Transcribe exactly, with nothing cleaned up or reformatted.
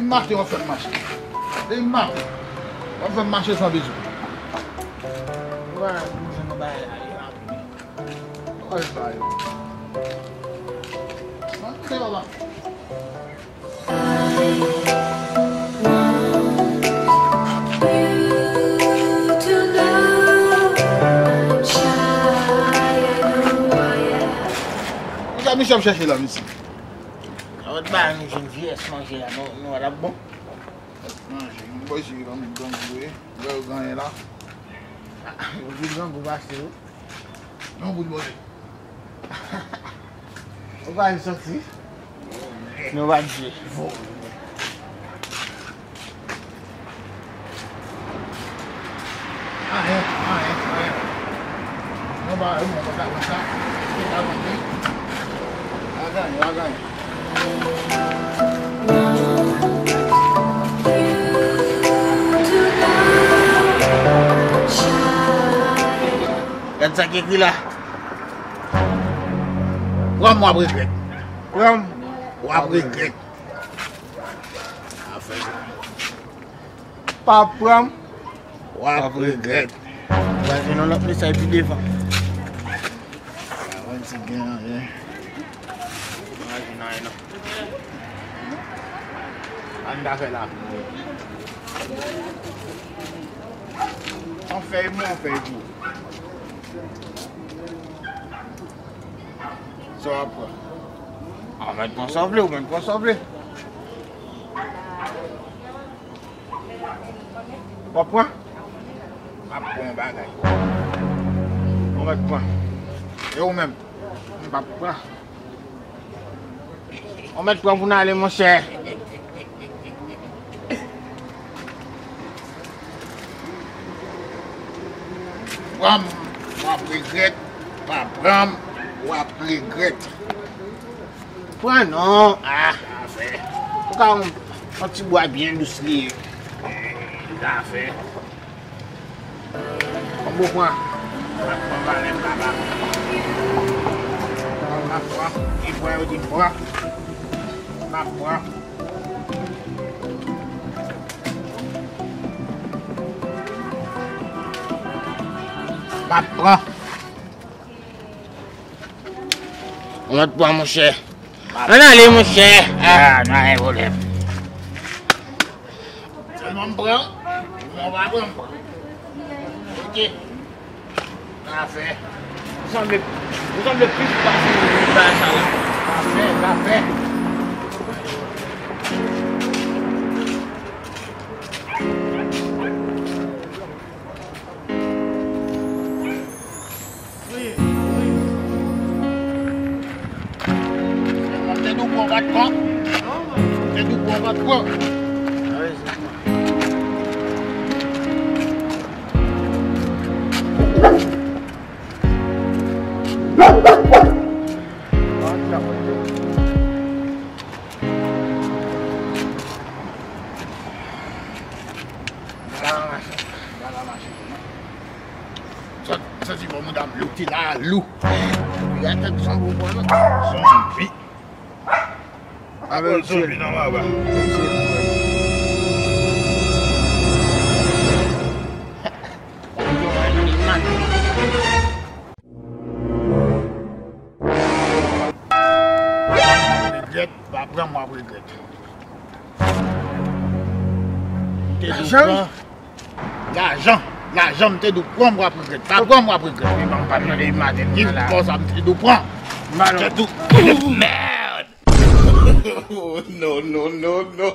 Mache, w ap fè m mache. Depi maten, w ap fè m mache san bezwen. Ou pa bezwen nan bagay la, yo ap vini. Bagay sa yo. Mande papa. Kisa misye ap chèche la, mesye? Lòt bagay nou jwenn vyès manje la, nou, nou wè l ap bon. Manje, mwen kwè se yon grangou, wi. Wè yo genyen la. Ah, yo pi grangou pase yo. Yon bout bòlèt. Ou pa vin soti? Nou pa di. Anyen, anyen, anyen. Yon bagay, yon bagay konsa. Se pa konsa. La ganye, la ganye. Gad sa ki ekri la. Pran m, w ap regrèt. Pran m, w ap regrèt. Afè sa. Pa pran m, w ap regrèt. Ou pral jwenn yon lòt mesaj pi devan. Pa wè si gen anyen. Pa jwenn anyen non. Ann ta fè la. On fèy mwen, on fèy pou. Sa w ap pran? A, ou mèt pran sa w vle, ou mèt pran sa w vle. W ap pran? M ap pran yon bagay. Ou mèt pran. E ou menm? M p ap pran. Ou mèt pran pou n ale, monchè. Pran m, w ap regrèt. Pa pran m, w ap regrèt. Pran non. Ah, zafè. Ou ka yon, yon ti bwa byen dous li ye. Zafè. Bon, bon, pran. M ap pran valè m papa. M ap pran. Li pran, yo di m pran. M ap pran. M ap pran. Ou mèt pran, monchè. Ann ale, monchè. Ah, nou pa gen pwoblèm. Sèlman m pran, ou pa pran, m pran. Ok. Zafè. Ou sanble, ou sanble plis pase nan bagay sa la. Zafè, zafè. Te di w pran, w pa t pran. Te di w pran, w pa t pran. Sa, sa ti bon, madam, lou, ti la, lou. Li a tèt zango pran, non. Zonbi. Avè zonbi nan baba. Regrèt, pa pran, m ap regrèt. Lajan? Lajan, lajan, m te di w pran, m w ap regrèt. Pa pran, m w ap regrèt. Epa, m pa t tande maten. Ki bò sa m te di w pran? M te di w, mèd! No, no, no, no.